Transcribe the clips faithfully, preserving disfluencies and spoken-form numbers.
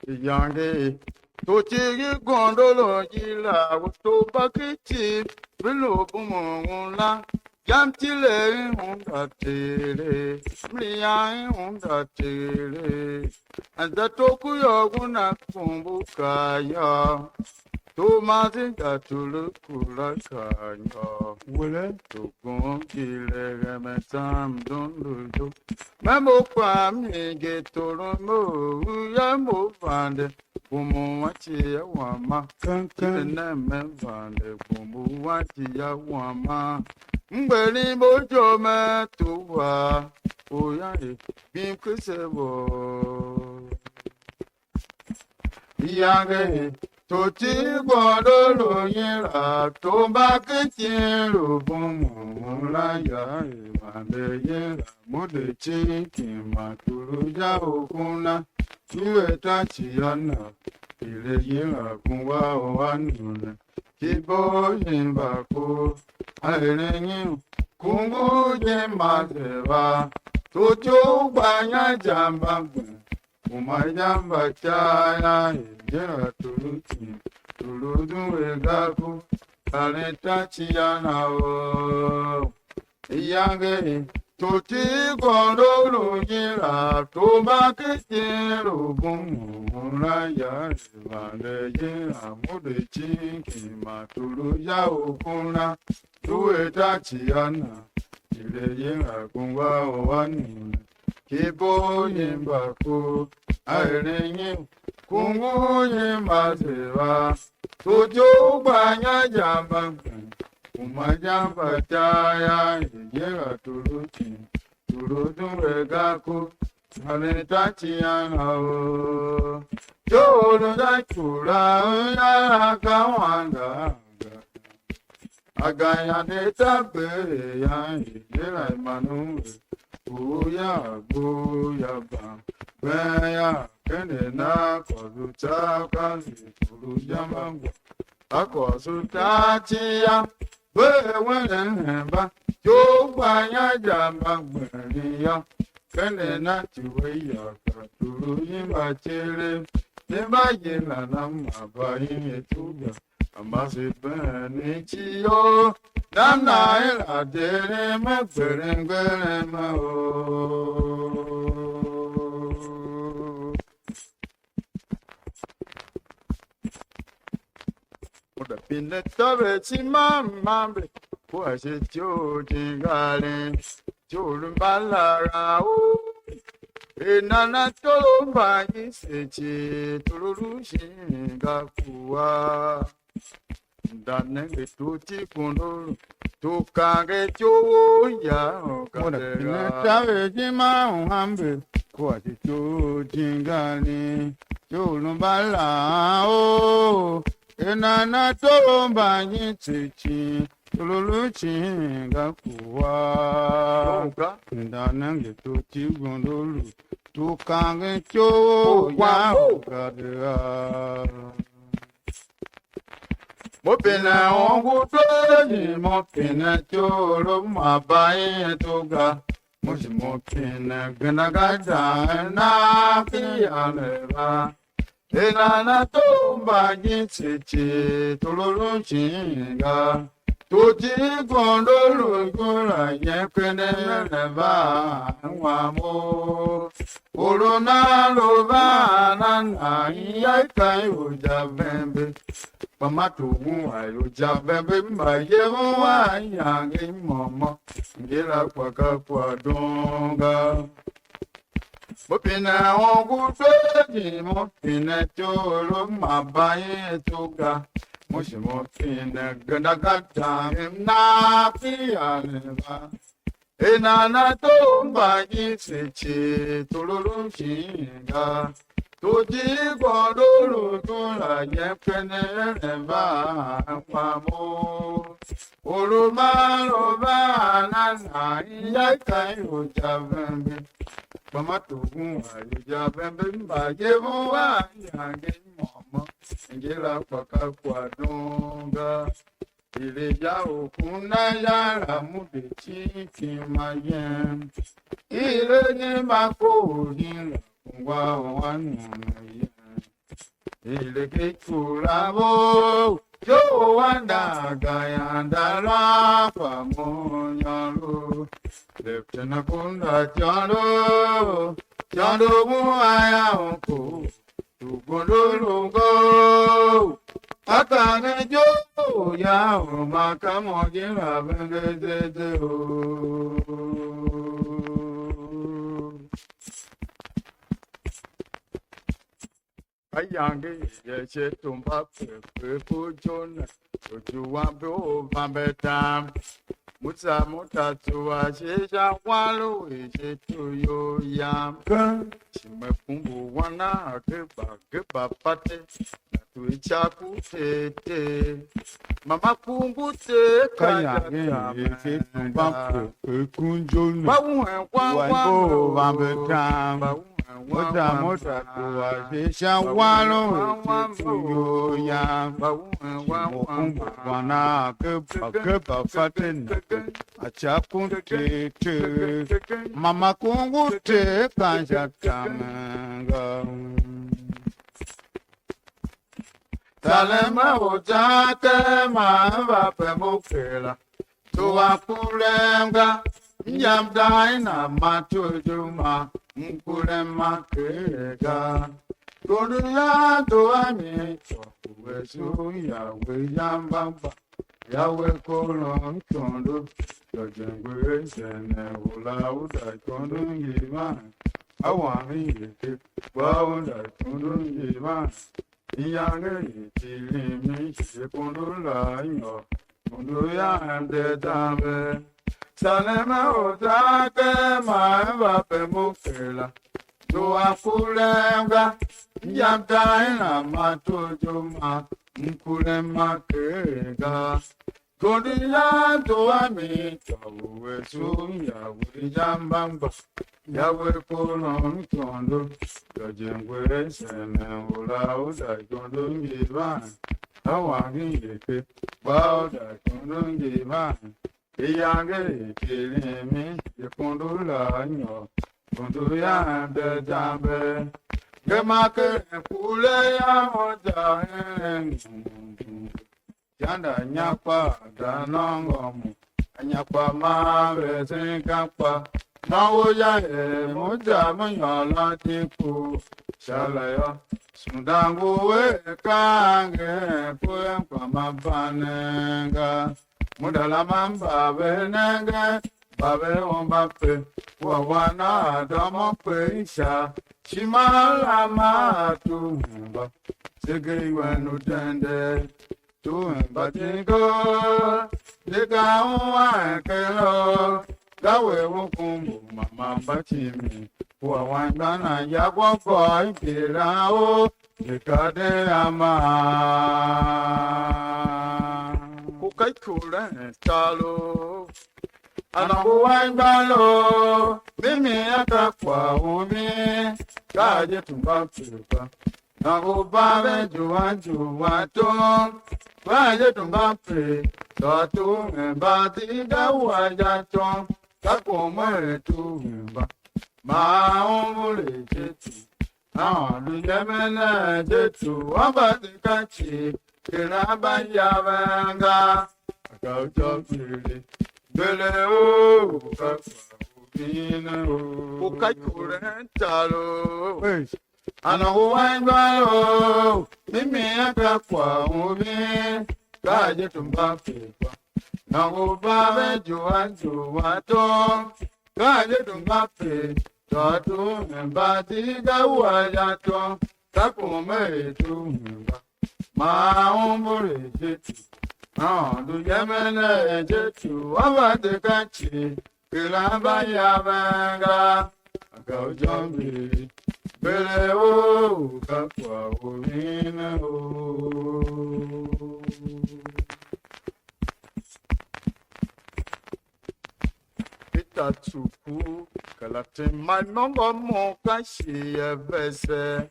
Yange, totigi gondolo jila, wotobakiti, bilo bumungula, yamtile ungatele, mliya ungatele, anda tokuyo kuna kumbuka ya, Tomasi ndatulukula kanya, wele, tukungile geme samdunduyo, membo kwa mige tolomo, uyambo vande, Kumu wa tiya wama. Kankan. Tine me vande kumu wa tiya wama. Mbweni bo jome tuwa. Oya e, binkise bo. Yange e, toti gwandolo yela, tomba kitilu kumu mula ya e, vande yela, mude tiki matulu ya okuna. Tuwe tatiana, ile yinga kungwa owanuna. Kibo yimba ko, aelenyi, kungu ye mazeba. Tutyo banya jamba, kuma jamba chaya, yela tuluti, tuludu wegaku, ale tatiana o. Yange, toti kondo luyila, tuba kitilu kumu, mula ya, vande yila, mude tiki, matulu ya okuna, tuwe tatiana, ile yila kungwa owanuna, kibo yimba ko, aelenyi, kungu yimba zeba, tutyo banya jamba, Kumajamba taya, yega tuluti, tulutu wegaku, sale tatiana o. Jolo da chula, ya kawanga. Agaya de tabe, ya, yela Emmanuel, uya, buya ba, beya, kene na kwa luta, kwa zi, tulu jamba ngwa. Ako sutatia, wewe nemba, jogwanya jamba gwenia, kene na tiweya katulu yimba chele, yimba yela na mabayi etuga, amasi beni tiyo, nana ela dere me gwere ngwere ma o. Muda pine tabe timamambe, kwase tio tingale, tio lumbalara o. Enana tolomba yiseti, tululu singa kuwa. Ndanenge tuti kundulu, tukange tio ya, muda katera. Pine tabe timamambe, kwase tio tingale, tio lumbala o. Enana tolomba nyitsitsi, tululu singa kuwa. Yoga. Ndanenge tuti kundulu, tukange tio ya, yoga. Mupine ongu tweli, mupine tio lumabayi tuga. Musi mupine gena gada na kiyaneba. Enana tomba nyitsitsi, tululu singa. Tuti kondo lukula yekene neba ngwamo. Uluna lubana na yakayo jabembe. Pamatugu ayo jabembe mbayevu wa yange momo. Ngila kwaka kwa dunga. Mupine ongu tweli, mupine tio lumabayi tuga. Musi mupine genda gata na kiyaneba. Enana tomba nyitsitsi, tululu singa. Tuti kondo lukula yekene neba ngwamo. Uluma lubana na yakayo jabembe. Pamatugu ayo jabembe mbayevu wa yange momo. Ngila kwaka kwa dunga. Ile ya okuna ya la mude tiki maye. Ile ni makuhila kungwa owanuna ye. Ile kikulabo, yo wanda gayandala kwa monyalo. Leptena kunda chalo, chalo buaya oko. Tukundulungo, akane jo, ya makamo jina bengezeze o. Kayange yeshe tumba pepe kujona, ujuwambe ovambeta. Mutsa mutatu wa shisha walo weshe tuyoya. Shime kumbu wana keba keba pate. Tuicha kutete. Mama kungu te kaya. Kayange yeshe tumba pepe kujona. Waibo vambeta. Mota mota tuwashisha walo weshe tuyoya. Shime kumbu wana keba keba pate. Acha kuntete. Mama kungu te kanja tamanga. Salema otake mamba pemukela. Tuwakulenga, nyamdaina matujuma, mkulema kega. Kunduya tuwami, tuwesu ya wiyambamba. Yawe kolo ntondo, yajengwe sene ula uda kondo ngiba. Awami yeke, wa uda kondo ngiba. Iyange itilimi, yekundula yo, kundu ya ndetambe. Salema otake, maemba pemukela. Tuwakulenga, nyamtaina matujuma, mkulema kega. Kodi ya tuwami, tawuwe suya, wuri jambamba. Yawe kono ntondo, yajengwe sene ula uda kondo ngiba. Awangi yeke, wa uda kondo ngiba. Iyange itilimi, yekundula nyo, kundu ya ndetambe. Ngemake kule ya moja, eh, janda nyakwa, danongomu, nyakwa mawe, sinkakwa, mawuja, eh, muja, munyola tiku, shala yo, sundangu we kange, kwe kwa mabanenga. Mudala mamba benenge, babe omba pe, wa wana domo kweisha, shimala matu mba, sege iwenu tende, tu mba tingo, dega uwa kelo, gawe wukumbu mama mba chimi, wa wangana ya kwa kwa ipira o, Ikade ama. Kukaikule talo. Anangu waibalo. Mimi ata kwa umi. Kaje tumba pepa. Nangu babe juwa juwa to. Kaje tumba pe. Tatu mbati gawa ya to. Kakumwe tumba. Maumbule jetu. Awa luyemene jetu wabadika chi, kila bayabenga. Akauja mbili, mbele o, kakwa ubine o. Ukaikule ntalo. Eish. Ano uwaibalo, mimi akakwa ubi, kaje tumba pepa. Nangu babe juwa juwa to. Kaje tumba pe, tatu mbati gawa ya to, takume tumba. Maumbule jetu, nandu yemene jetu, wabadika chi, kila bayabenga, akauja mbili, mbele o, kakwa ubine o. Pitatuku, kalate manongo mokashi evese.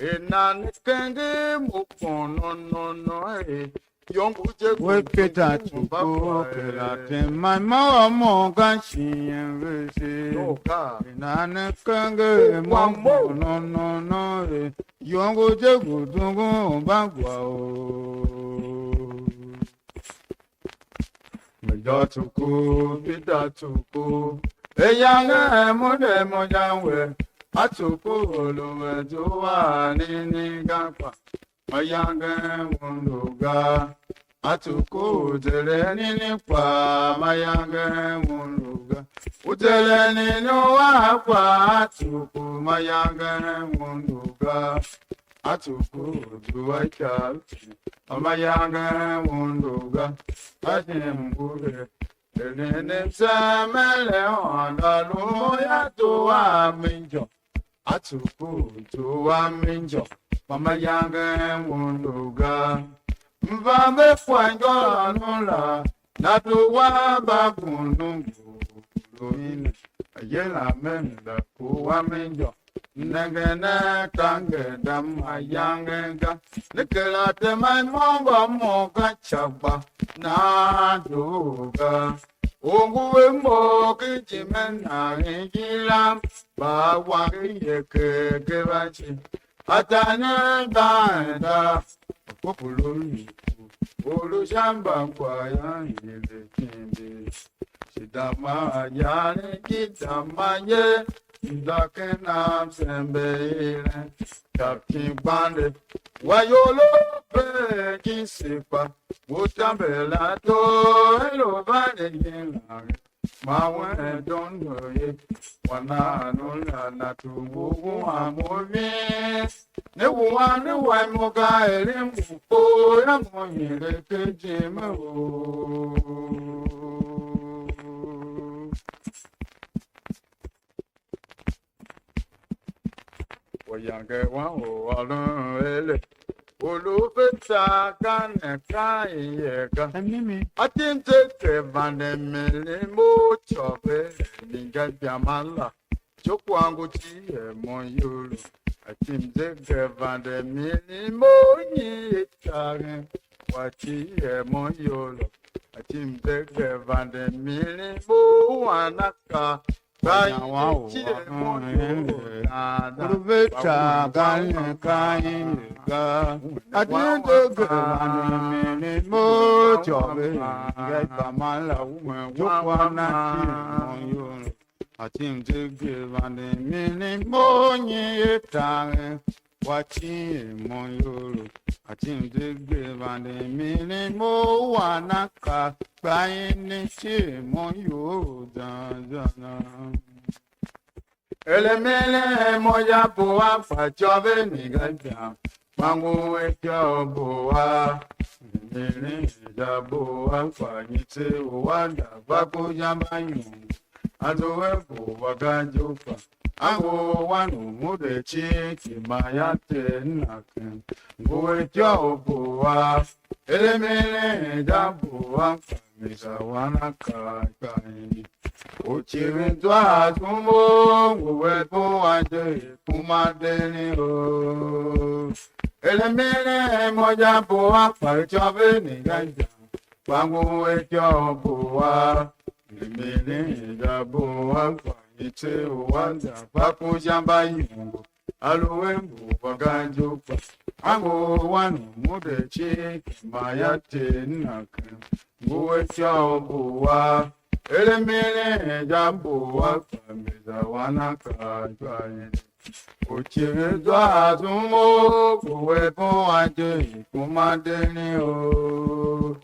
Enane kenge mokono no no e. Wepita tukukela te maima wa moka siyemvesi. Inane kenge mono no no e. Yongu je kutungu bagwa o. Pita tuku, pita tuku. Eyange mune moyawe. Atuku oluwe tuwa nini gakwa. Mayange wunduga, atuku uteleni ni kwa mayange wunduga. Uteleni ni wa kwa atuku mayange wunduga. Atuku utuwa ikauti, mayange wunduga. Ati mbuge, eleni msemele onda lumo ya tuwa minjo. Atuku tuwa minjo, mama yange wunduga. Mvambe fwanjo nula, natuwa bakunungu. Luine, ayela menda kuwa minjo. Nengene kange dama yange nga. Nikela tema mongo moka chaba, natuka. Unguwe moki chimena injila, ba wangi yekeke bachi. Atane danda, kupululu, ulushamba kwaya ile kindi. Shidama yale kidama ye, ndakena msembe ile. Kapti bande, wayolo pe kisipa, utambela to, elo bande yela. Mawe dondo ye, wana nula na tungu wa movi. Ne wane wa moga ele mbuko ya monyele kejeme o. Oyange wa owalo ele. Ulupetsa kane kayeka. Emimi. Atinte ke vande mele mochobe. Ninga jamala. Chokwangu chiye moyulu. Atinte ke vande mele monyi etare. Wachiye moyulu. Atinte ke vande mele mo wanaka. Uluveta kanye kanye ka. Atindeke vanu mene mocho ve. Ngai pamala ume jukwana moyo. Atindeke vanu mene monye etare. Wachi moyo. Atindeke vanu mene mo wanaka. Baini chi moyo da da da. Elemele moja poa kwa chove ni gaja. Mangu wekyo poa. Mene ja poa kwa nyitse uwanda kwa kujamba nyungu. Ato we poa kajupa. Angu wanu mude chiki mayate nake. Nguwe kyo poa. Elemele ja poa kwa misa wanaka kaini. Uchirintwa tumbo, nguwepo wanje kumadeni o. Elemene moja poa, palichove ni ganja. Pangu wekyo poa. Elemene ja poa, kwa itse uwanja, pakujamba yungu. Aluwe mbu wakanjupa, ango wanu mudechi, mayate nake, nguwe chao buwa, elemele ja buwa, kwambiza wanaka jwaye. Uchirezwa azumo, kuwepo wanje, kumadeni o.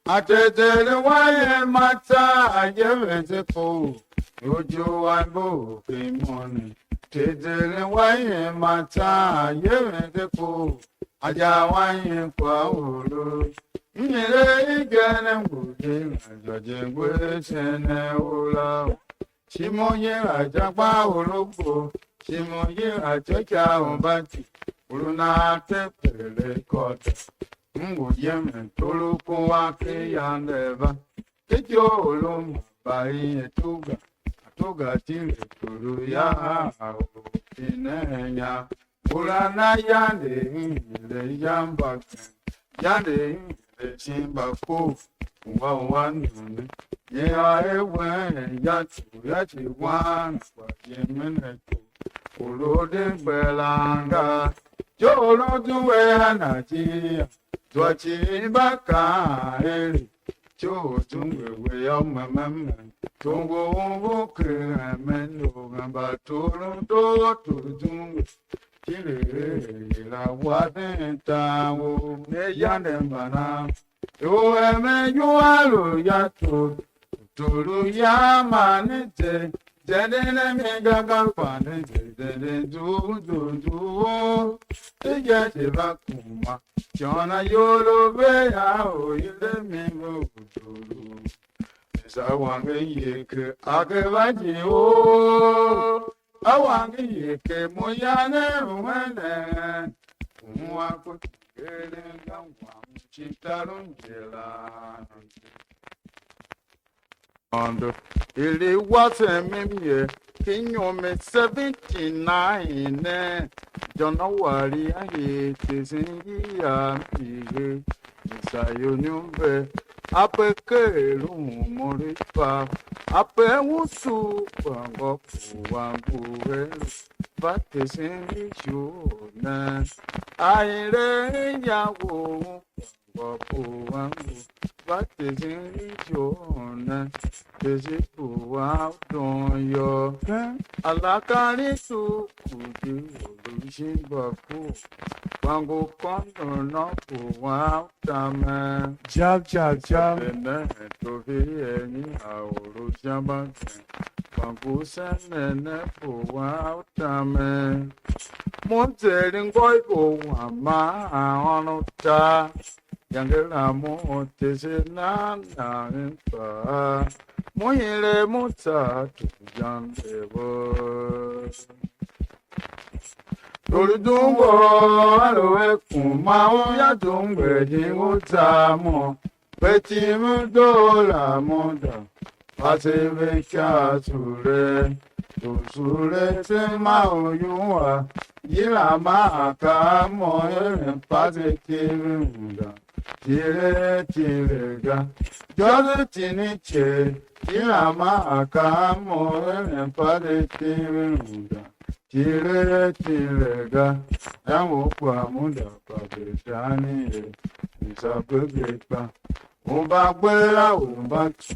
Atetele waye mata, ayewezeko, uju wambo kimone. Tezele waye mata yewende ko, aja waye kwa ulu. Mire igene ngudila, jwaje ngwe sene ula. Shimo yela ja kwa ulu ko, shimo yela ja ja umbati, uluna tepele kota. Nguyeme tuluku wake yandeba, Ketyo oloma bai etuga, atuga tile tulu ya ao inenya. Ulana yande ile yambake, yande ile Esimba ku wa wanune, ye aewe ya tu ya ti wan kwa yemene tu. Uludi belanga, jolo duwe anatia, dwa ti baka eli, jo tungwe we ya mamama, tungu ungu ke mendo gamba tulu to tu tungwe. Tilila wa tenta wo ne yande mbana. Yo eme yo alo ya to. Tulu ya mane te. Tende ne mi gaga pane te. Tende du du du. Te ya te ba kuma. Jona yo lo ve ya o ile mi mo tulu. Sa wange yeke ake ba ji o. Awangi yeke muyane umene, umwa kutukelenga wa muchitalo njela. Ondo ili wase mimye kinyume seventy-nine, January ahi tisingi ya mbihe. Isayo nyumbe, ape kelu mulipa, ape usu pango puwangu helu, vatesingi shune. Aile ya wo pango puwangu, vatesingi shune. Tesi puwa utonyo. Alakali su kuti olushimba ku. Wangu kondo no puwa tame. Jab, jab, jab. Tene tofi eni aulu shamba. Wangu senene puwa tame. Muteli ngoi puwa ma ono ta. Yangela mutesi na na mpa. Muhile mutatu yangebo. Toludungo alowe kuma oya dungwe dingutamo. Beti mudola muda. Pasebe kasule. Tusule sema oyuwa. Yilama akamo ele pasebe muda. Tile tilega. Jozu tiniche. Yilama akamo ele pasebe muda. Tile tilega, yango kwa munda pa Betani ye, isa pepepa. Umba kwela, umba tsu,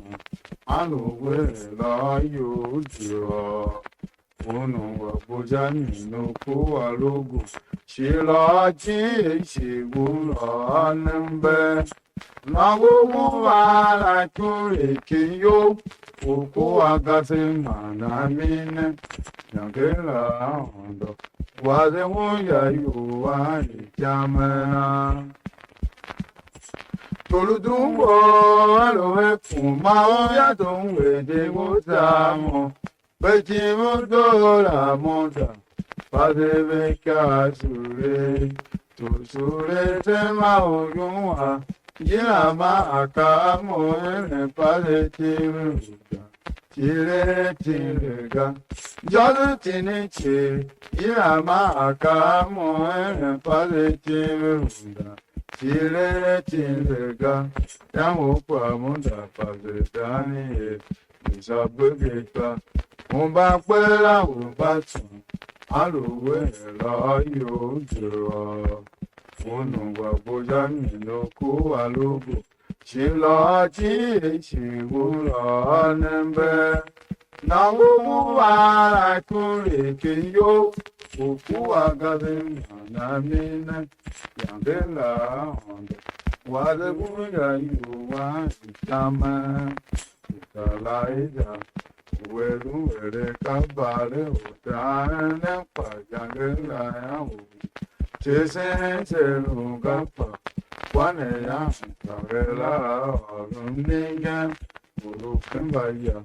anu kwela yo dio. Unu wa bujani no kuwa lugu, shila chi, shigula nembe. Magugu wala chule kiyo, ukuwa kasimana mine, nyangela ondo, waze muya yuwa ichamena. Tuludungo alowe kuma oya tungwe dingutamo. Beti mudola muda, pasebe kasule, tusule tema oyuwa, yilama akamo ele pasebe muda, tile tilega, jozu tiniche, yilama akamo ele pasebe muda, tile tilega, yango kwa munda pa Betani ye, isa pepepa. Umba kwela, umba tsu, aluwela yo dio. Unu wa bujani no kuwa lugu, shila chi, shigula nembe. Na umu wala kule kiyo, ukuwa kasimana mine, yangela ondo, waze muya yuwa itama. Kalaida, welu wele kabale, utane pa yangela ya u. Tese se lu kapa, kwane ya kawela, alumninge. Ulukembaya,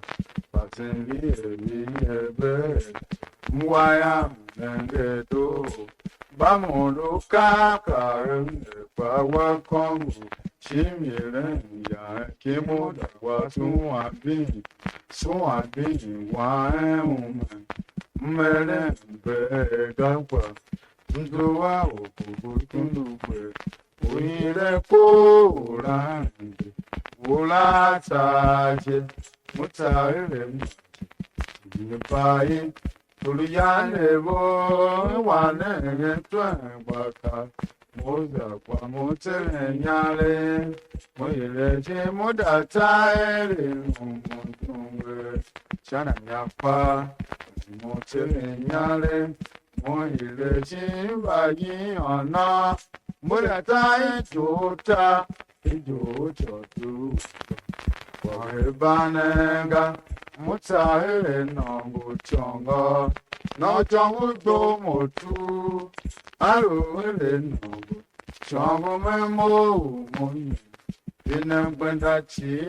pasengi ebi ebe, mwaya nenge to, bamuluka karende pa Wakongo, shimile ya kimuda wa suwabi, suwabi wa eume, mmele mbe gakwa, mtuwa okukutundu kwe, Uyile kulange, ulatsaje, mutsahile manje. Nipayi, tuluyane bo, wanenge twembaka. Muza kwa mutsele nyale, muyile chi mudatsaele numutunge. Chana nyapa, mutsele nyale, muyile chi mbayi ona. Mulatsa ijuta, ijuta tu. Kwahebanenga, mutsahele nongu chongo. No chongu domo tu. Aluhele nongu chongo memo umunye. Ine mbwenda chi.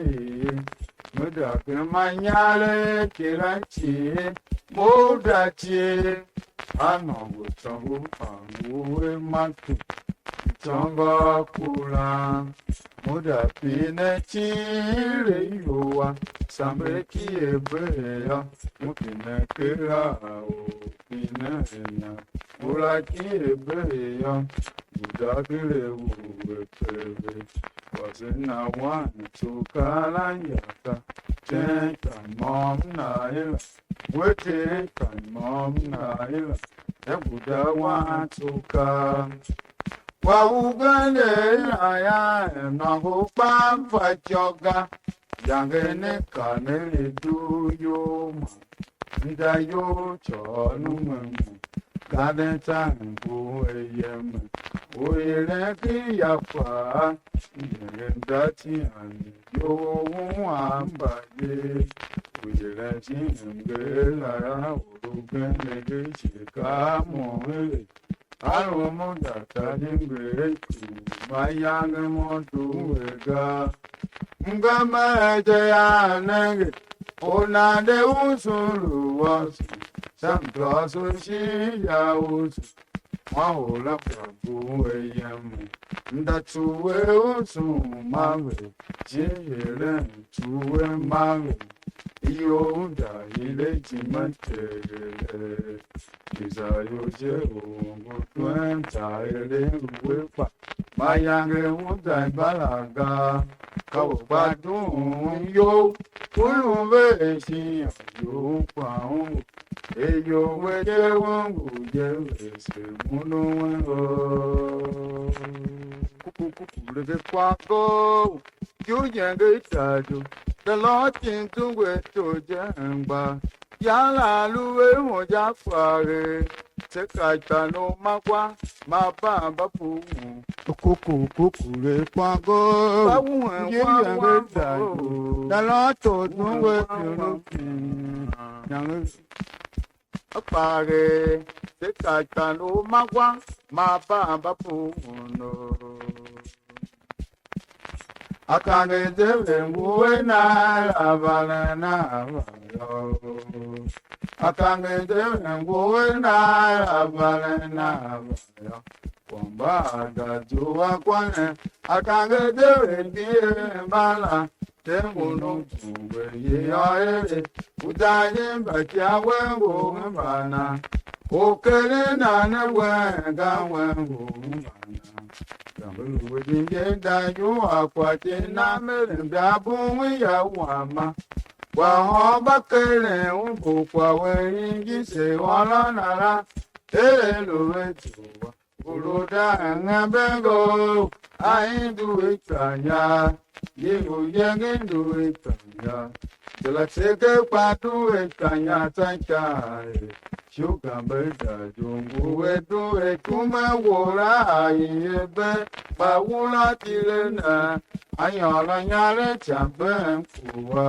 Muda ke manyale kila chi. Muda chi. Anongu chongo anguwe matu. Chongo kula. Muda pine chile yuwa. Sambe kie beya. Mupine kila o. Inena, ulakilebeya, udakile uwepele, wasena wantu kalanyaka, teka momnaila, weteka momnaila, ebuda wantuka. Kwa ugande ya, ya, nangupampa choga, yangeneka nele duyuma. Ndayo chonu memu, kane tangu eyeme, uyile kiyapa, yele ndati ani, yo wamba ye, uyile chingela, ulugende chikamo ele, Alo mudata limbe tu, mayange motu wega. Mgama eje ya nenge, onande usulu wasu, samtwasu shiya usu, mwahola kwa kuwe yemu, ndatuwe usu mawe, chiyele tuwe mawe, iyo undahile chimategele. Isayo Jehova twentsaele ngwepa, mayange utaimbalaga, kawo kwatu yo, ulumbe esiya yo kwao, eyo wete wangu jewese munu wengo. Kuku, kuku, leke kwako. Juyenge itatu, the Lord Kintu ngwetu jengwa, yala luwe moja kwage, sekaitano makwa, mapamba pumu. Kuku, kuku, le kwako. Juyenge itatu, the Lord Kintu ngwetu luki, yange Apage, sekaitano makwa, mapamba puno. Akangete benguwe na labana na bayo. Akangete benguwe na labana na bayo. Kwamba adatu akwane, akangete bengiye mbala. Tengunu tungwe ye aele, utaje mbaki awengu mbana. Okele nane wenga wengu mbana. Kambulu wejinge dayu akwate na mele mbiabu ya wama. Kwa hoba kele umbu kwa wengi se wala nala. Ele luwe tuwa. Uluda ngambego, aindu ekanya, yingu yengindu ekanya, dela seke kwatu ekanya tankae, shuka mbeda jungu wetu ekume wola aiebe, bawula tilena, anyola nyale chambe nkuwa.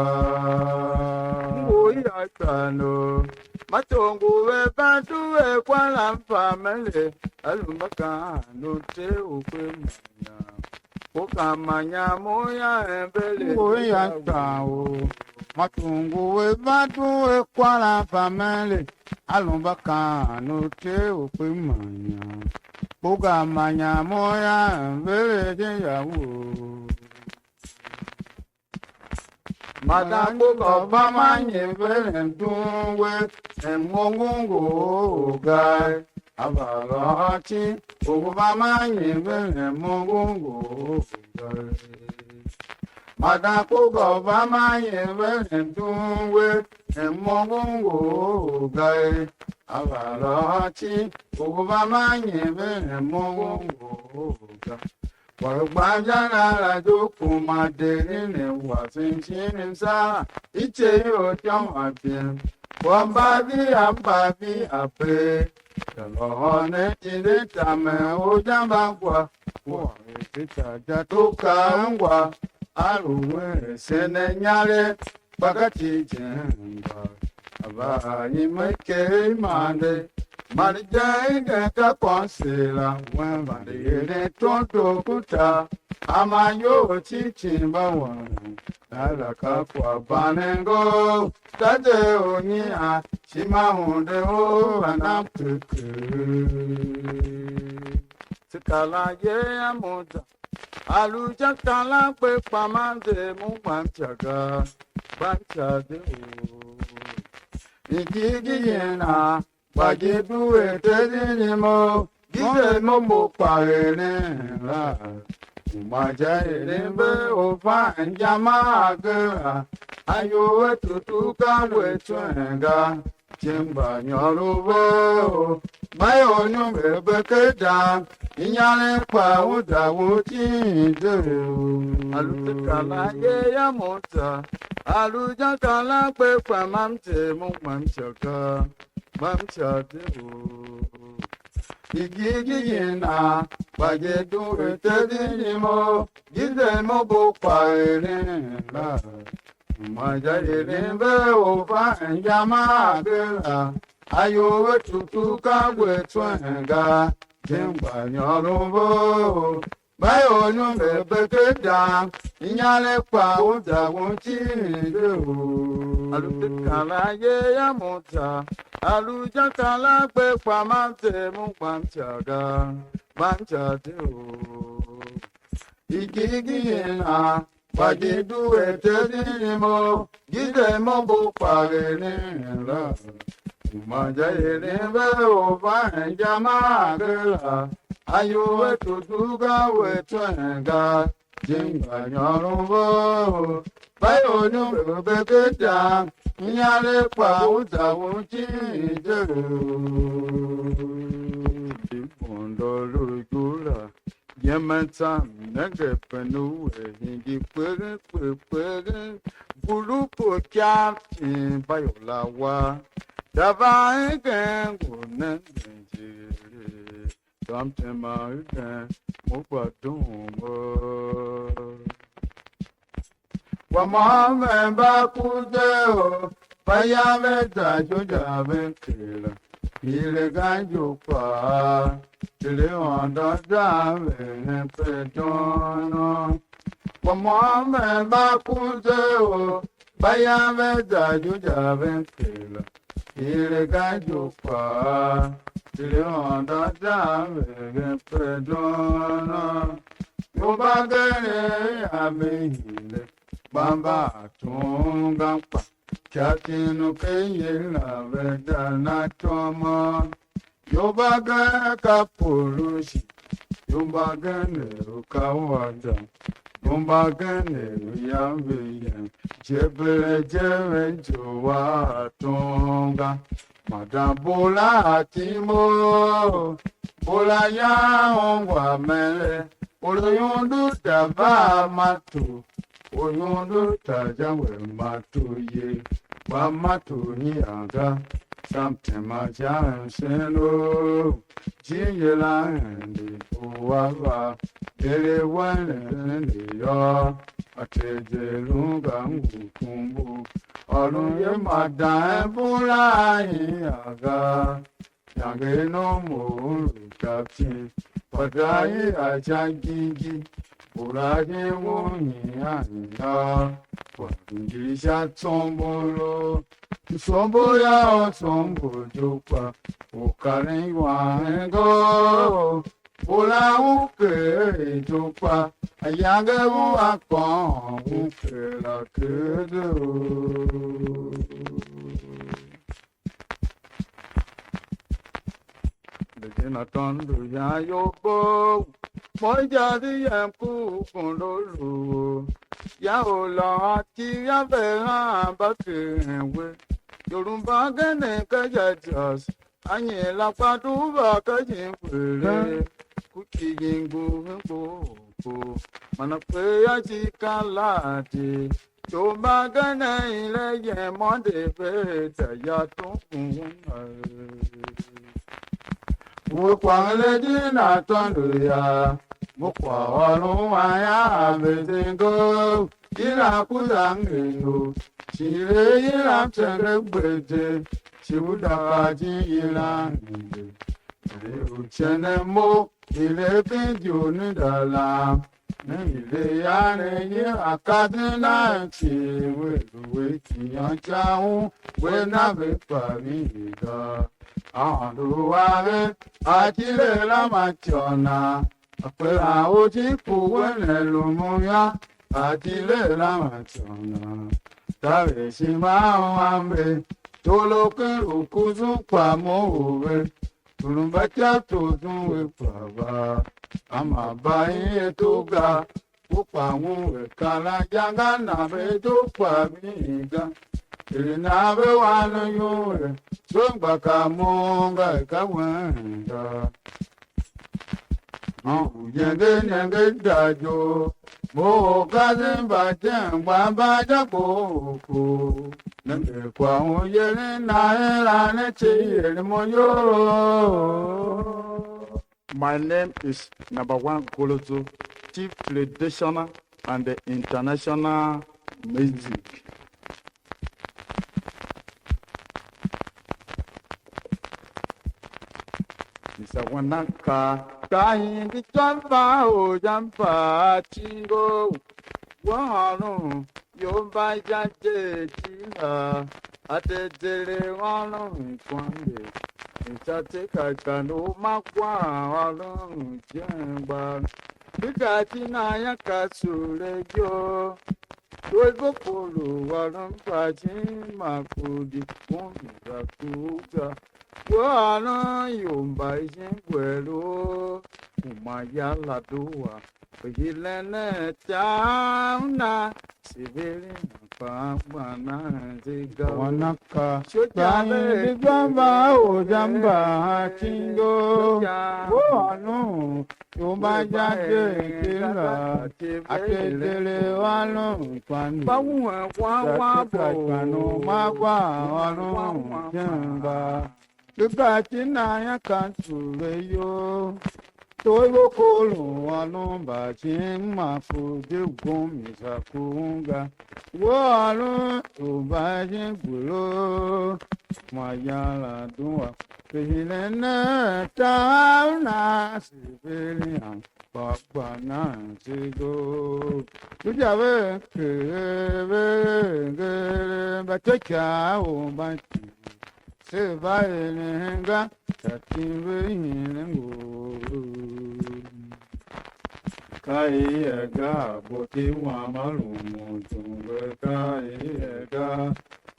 Nguya tano, matongu we bantu we kwala mfamele, Alumbakano te okwemanya. Okamanya moya embele. Ngoya tawo. Matungu we bantu we kwala famele. Alumbakano te okwemanya. Okamanya moya embele je yawo. Matakuko pamanye vele ntuwe, engongungu gai. Abalochi, ukubamanyi bene mugungu. Madakugo bamanyi bene tungwe, emugungu gai. Abalochi, ukubamanyi bene mugungu gai. Wagbanja nala jukuma deri ne wasinchini sa, iche yo jama bien. Wambabi ambabi ape. Yalohone ine tame ujamba kwa. Kwa ita jatuka ngwa. Aluwe sene nyale. Bakati jemba, abayi meke imande, mali jenge ka konsela, wemba ndiyene tonto kuta, amayo chichimba wana, nalaka kwa banengo, tate onia, shimahunde o anamteke. Sikala ye ya moja. Aluja kala kwe kwa manze mu kwanchaga, kwanchade o. Ikiki yena, bajedu etedi nimo, gize mo mo kwa ene la. Umaja elembe ofa njama agela, ayo wetutuka wetwenga. Jemba nyolubo, bayo nyumbe bekeda, inyale kwa uda wutinde. Alutekala ye ya mota, aluja kala kwe kwa mamte mu mamchaka, mamchate o. Igigi yena, bajedu etedi nimo, gize mo bo kwa ene la. Maja yelembe ofa njama agela, ayo wetutuka wetwenga, jemba nyolubo, bayo nyumbe bekeda, inyale kwa uda wutinde o. Alutekala ye ya mota, aluja kala kwe kwa mamte mu kwa mchaga, mamchate o. Ikiki yena, bajidu etedi nimo, gize mo bo kwa ene la. Umaja yelembe ofa njama agela, ayo wetutuka wetwenga, jemba nyolubo, bayo nyumbe bekeda, inyale kwa uda wutinde o. Ibondo lujula. Yemetsa nenge penuwe hindi kwege kwe kwege. Bulupo kyapti bayolawa. Daba ege ngune ngenjiri. Tamtema ege mukwatungo. Wamame bakudeo, bayame tajo jabekela, ile ganjo kwa, ile onda jabe ne petono. Wamame bakudeo, bayame tajo jabekela, ile ganjo kwa, ile onda jabe ne petono. Yobagene abehile, bamba tunga kwa. Kyatinu keyela bedana toma. Yobaga kapulushi. Yobaga ne ukawada. Yobaga ne uyambiye. Jebele jebe jowa tunga. Madabula timo. Bula ya ongwa mele. Uluyundu daba matu. Oyundu taja we matuye, wa matuyi aga, samtema ja nseno, jiyela ndi uwaba, ele wale ndi yo, ateje lunga ngukumbu, oluye mada ebula yi aga. Yange no mulu kapti, patayi acha gigi, bulage wuni anya, kwa ngilisha tsombolo, tsombo ya tsombo jokwa, ukale wa ngo, bula uke jokwa, ayange u akon uke la kedo. Nde Ina tondu ya yobo, moja di ya mkukundulu. Ya olo hati ya vela bakewe. Yolumba gene kaja jas. Anyela kwatuba kajingwele. Kukijingu hengoko. Mana kwe ya chikalati. Chumba gene ile ye monde beta ya tungunga. Mukwangle dina tondu ya, mukwa walumwa ya betengo, ila kuzangendo, chile ila mtenge bwete, chibudaka chiyila nge. Uchene mo, ile kinjuni dala, nile yane ye akati na chiwe, we kiyanchau, we na be pamida. Andu wale, atilela machona, akwela uti kuwene lumuya, atilela machona. Tawe sima wambe, toloke ukuzu kwa muwe, tulumba cha tutu we pava, amabai etuga, ukwangu we kala janga na betu kwa biga. Ili nabe wano yule, songba kamonga kawenda. Yenge nenge dajo, mo kaze mba tengwa mba ja koko. Nenge kwa uyele na ela ne chiyele moyo. My name is number one Golozo, chief traditional and international music. Nisawanaka, kahindi twamba ojamba chingo, wano, yomba janje chila, atezele wano nkwande, nisateka kano makwa wano jemba, bikati na ya kasule yo. Lwebokolo walo mpachi makudi kumira kuta. Wano yumba ishingwelo. Umayala dua. Ilene tauna. Sibili na pamana ziga. Wanaka. Shojale. Kaindi jamba ojamba chingo. Wano. Yumba janje kila, atetele wano kwani. Katika kwano makwa wano jemba. Tukati na ya kansule yo. Toibo kolo wano mba chima kuje gomisa kunga. Wano yumba jingwelo. Mayala dua. Pehilene tauna sibili ang. Papa na sigo. Tujawe kebe ngere bateka o bati. Seba elenga tatiwe hilengo. Kai ega boti wa malumu tungwe kai ega.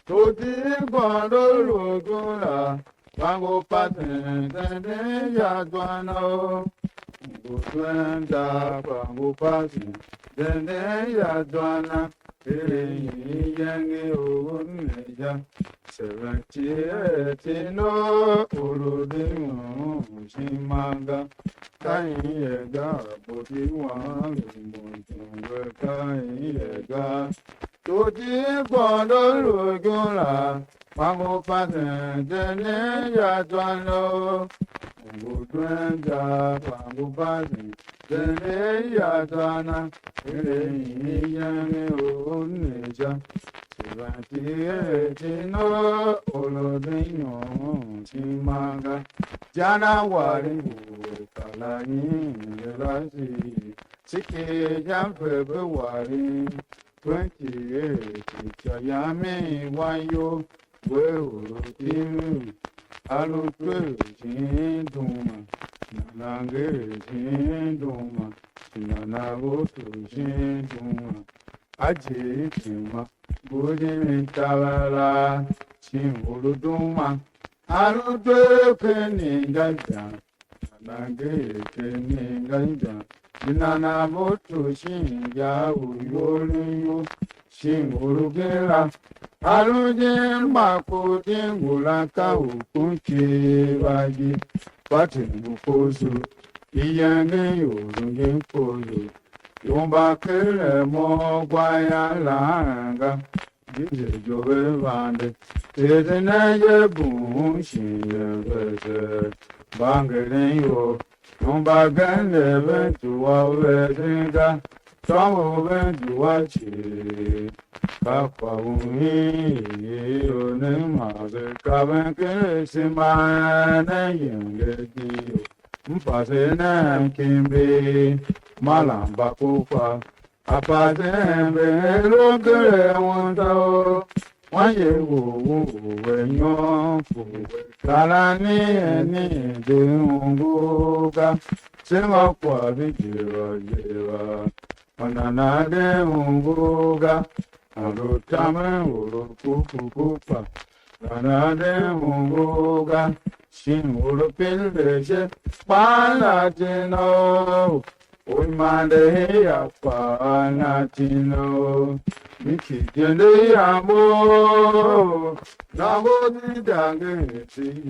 Toti kwando lugula. Pangu pasi ndende ya twana o. Ngutwenda pangu pasi ndende ya twana. Ili yenge uneja. Seventy eight no uludingu simanga. Kaiyega boti wa lumbuntunga kaiyega. Toti kondo lugula. Pangu pasi ndende ya twana o. Ngutwenda pangu pasi ndende ya twana. Ili yenge uneja. Seventy eight no uludingu simanga. January ngukala nyingelasi. Siki ja February. Twenty-eight, cha yami wayo, we ulutimi, alutwe chinduma, nanange chinduma, chinanagoto chinduma, aje itima, budi mitabala, chingulutuma, alutwe keni jaja, Nangeke ningainja, inana botu shinja uyoluyu, shingulukila, alujimba kutingula kaukunchi baji, pati mukusu, iyenge yolunge koyo, yumba kele mo kwa yalanga. Bije jobe bande, tete neye bunshi yebese, bangele yo, yumba gende bentu wa besinga, tongo bentu wa chi, kakwa umi, yo ne mabe, kabenkele simane yenge yo, mpase ne kimbi, malamba kukwa, apatembe elokele wontao, mwaye wowo wenyofu, kalani eni deunguka, sema kwa bijirajira, manana deunguka, alutame ulukukukupa, manana deunguka, shin ulupindeshe, pala tino. Uimande ya kwana tino, mikijende ya mo, na bodi dange ti,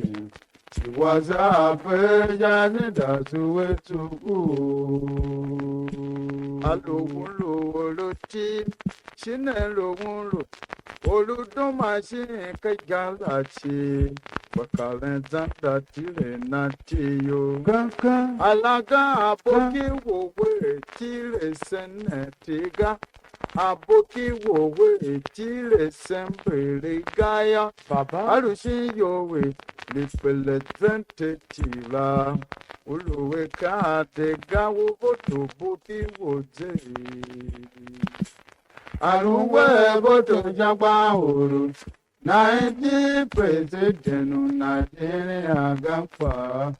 tiwaza peja ni dasu wetuku. Alugulu oluti, shine lugulu, oludoma shine kajala ti, wakalenzanda tile na tiyo. Kaka. Alaga aboki wowe tile sene tiga. Aboki wowe tile sembele gaya. Baba. Alushi yowe lipele zente tila. Uluwe kate gawo boto boki woze. Aluwe boto jagba ulu. Naiti presidenu natini agafa,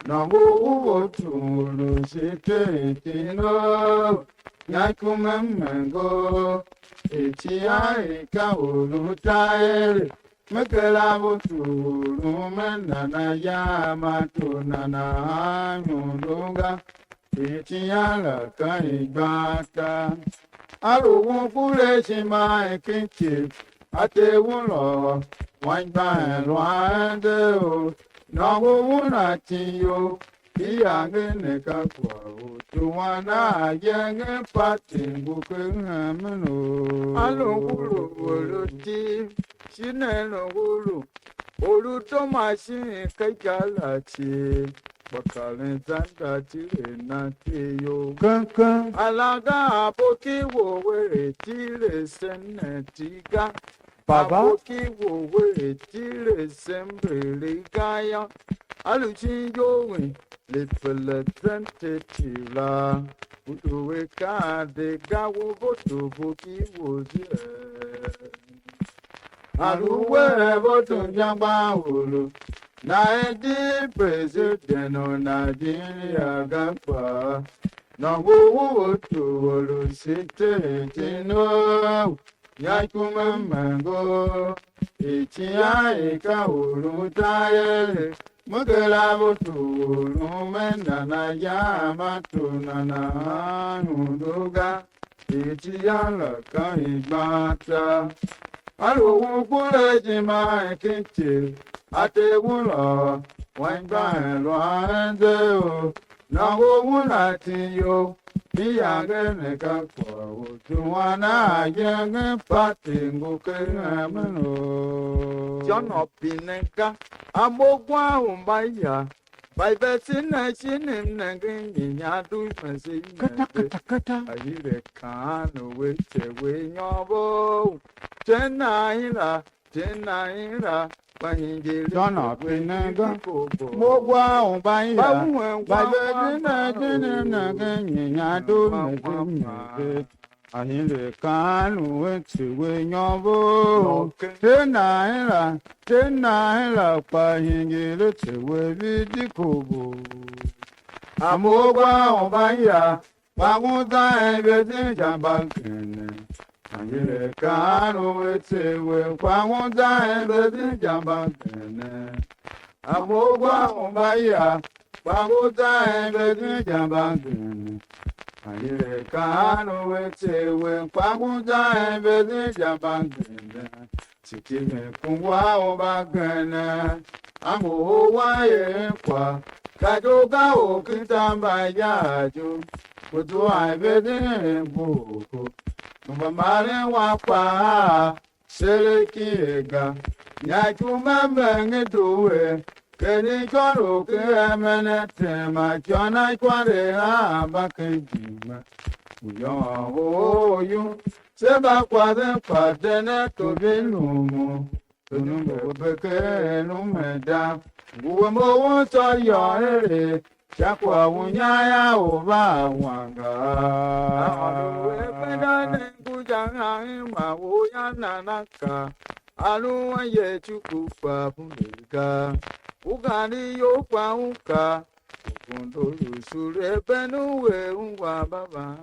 nangu uwo tulu site tino, nyakume mengo, iti aika ulu taele, mekela butulu menana ya matunana anyunduga, iti alaka igbata. Alugu kule sima ekiti, ate ulo, wangba elwa ende o, nogu una tiyo, iyange neka kwa utuwana yenge pati nguke ngameno. Alugulu uluti, shine lugulu, olutomasi kaikalati, bakalenzanda tile na tiyo. Kaka. Alaga aboki wowe tile sene tiga. Baba. Aboki wowe tile sembele gaya. Aluchinjowe lipele zente tila. Utuwe kade gawo boto boki wozie. Aluwe boto jamba ulu. Naiti presidenu natini agafa. Nangu uwo tulu site tino. Nyakume mengo. Iti aika ulu taele. Mukela butulu menana ya matunana nunduga. Iti alaka igbata. Alugu kule sima ekiti, ate ulo, wangba elwa ende o, nogu una tiyo, iyange neka kwa utuwana yenge pati nguke ngameno. Jono pineka, amogwa umbaya, Baibel sine sine mnenge nyinya du mesi. Kata, kata, kata. Ahile kano weche wenyobo. Tena ila, tena ila. Bahingili. Tona pinenga. Mogwa umbaya. Baibel sine sine mnenge nyinya du mesi. Ahile kanu wetsi wenyobo. Okay. Tena ela, tena ela kwa hingile tsewe bidikobo. Amogwa obaya, kwa kuta ebezi jambakene. Ahile kanu wetsewe, kwa kuta ebezi jambakene. Amogwa obaya, Kwakuza embezi jambangene. Ayile kano wetewe kwakuza embezi jambangene. Sitime kungwa obagene. Angu owaye kwa. Kajoka okitamba yajo. Kutuwa embezi mboko. Tumba male wakwa. Selekiega, nyachuma mengi tuwe, keni choro kiemene tema chona chware hamba kejima. Uyo oyu, seba kwade patene tobinumo, tunumbo peke numeda, nguwe mbo woso yoere, Chakwa unyaya uba wanga. Alu ependa nenguja ngaima uya nanaka. Alu wa yetu kufa bundika. Ukani yo kwa uka. Ukundu yusule benu we ungwa baba.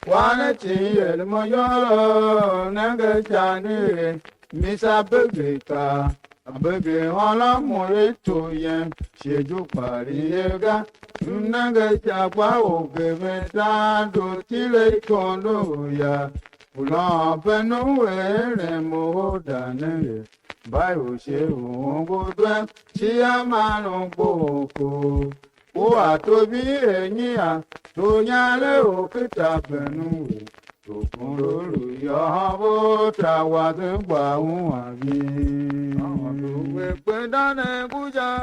Wane tiyeli moyolo nenge chani. Misa bebeka. Abege hola moye toye, sheju pariega, nunange chakwa okebeta, dotile kondo ya, pula penu wele moda nenge, bayo she uongo dwe, chia mano boko. Uwatobi enyia, tonyale okita benu, tukundulu yobo tawate bwa uwabi. Wekwendane kuja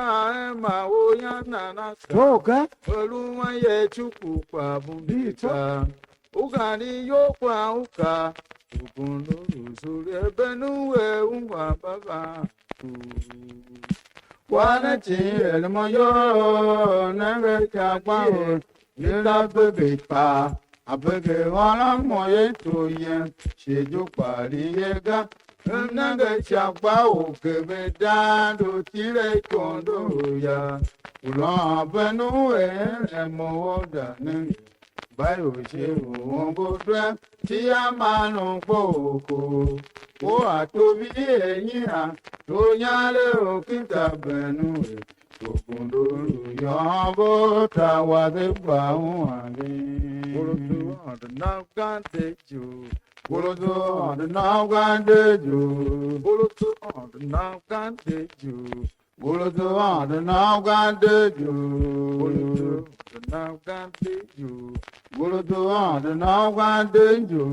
ema uyanana. Toka. Oluwa yechuku kwa bumbita. Ukali yo kwa uka. Tukundulu sule benu we ungwa baba. Wana ti elimo yo nenge chakwa o. Nita bebe pa. Abege wala moye tuye. Sheju pali yega. Nenge chakwa o kebe dando tile kondo ya. Ulo benu ele moda nenge. Bayo che uongo dwe. Tia mano koko. Ko atobi enyia. Tonyale okita benu. Tukundulu yabo tawate bwa uwande. Kulutu on the now gante ju. Kulutu on the now gante ju. Kulutu on the now gante ju. Kulutu on the now gante ju. Kulutu on the now gante ju. Kulutu on the now gante ju.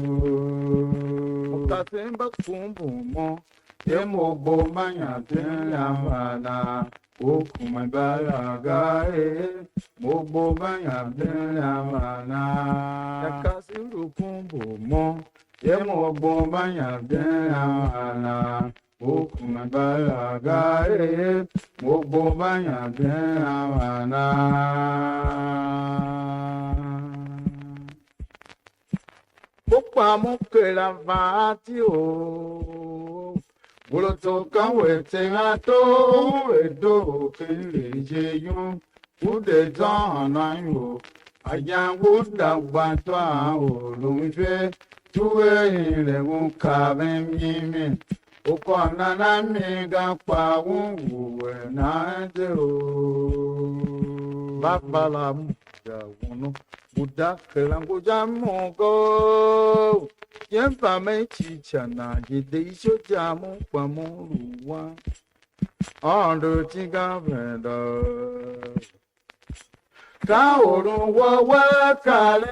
Ukasemba kumbu mo. Emo bomanya tela mana. Okuma balaga e, mobomba ya bela mana. Yakasi lukumbu mo, ye mobomba ya bela mana. Okuma balaga e, mobomba ya bela mana. Okwamukela vati o. Ulotoka wetela to, wedo keleje yo. Ude tana yo. Ayangu dagbatwa olumfe. Tuwe ile ukabe mimi. Ukona na miga kwa uwe na ete o. Babala muda uno. Buda kelangu ja mogo. Yempa me chichana, yede isho ja mo kwa moruwa. Ondo chiga venda. Ka oruwa wa kale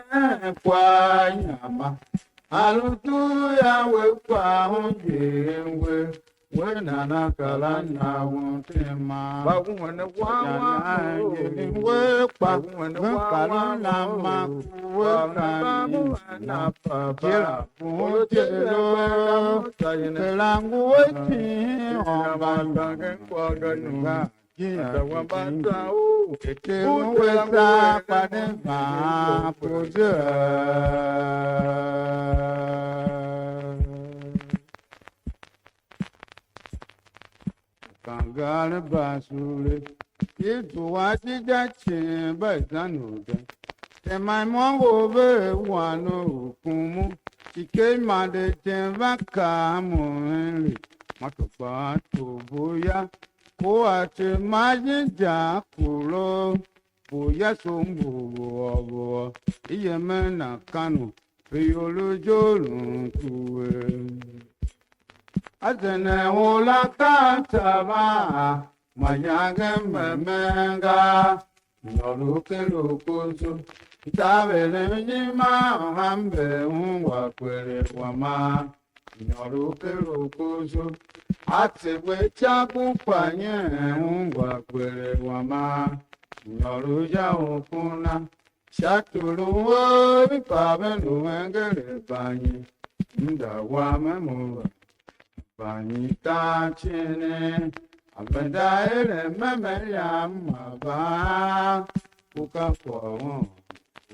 kwa nyama. Alutu ya we kwa onje we. Wena nakala na wotema. Bakumwene wawa. Ngeni wekwa. Bakumwene wawa. Kalona makuwe kani. Kila kutelo. Kelangu weti. Omba. Kila wambata. Ketelo wesa kwane ma poja. Kangale basule, kitu wati jache bazanuda. Tema mongo be wano kumu, chike mande temba kamu enli, matopa tubuya, Puwate majinja kulo, puyasumbu buobuo, iyemena kanu, piyulu jolunkuwe. Atene ula kantaba, mayange memenga, nyoluke lukuzu, ntabele njima, hambe ungwa kwele wama. Nyoluke lukuzu, atebwe chakukwanye, ungwa kwele wama. Nyoluja ukuna, shatuluwe, bipabe luwengele banyi. Nda wame muba, banyi tachene. Abenda ele meme ya maba, kukakwawo,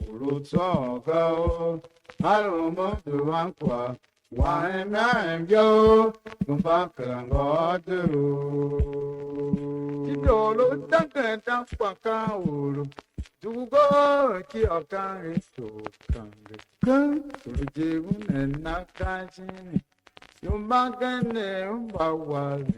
ulutsokao, alomo duwankwa, waemya embyo, kumbakela ngodelu. Kidolo taketa kwa kaulu, dugo kiokari sukangeka, ulujibu nena kachini, yumbakene umbawale,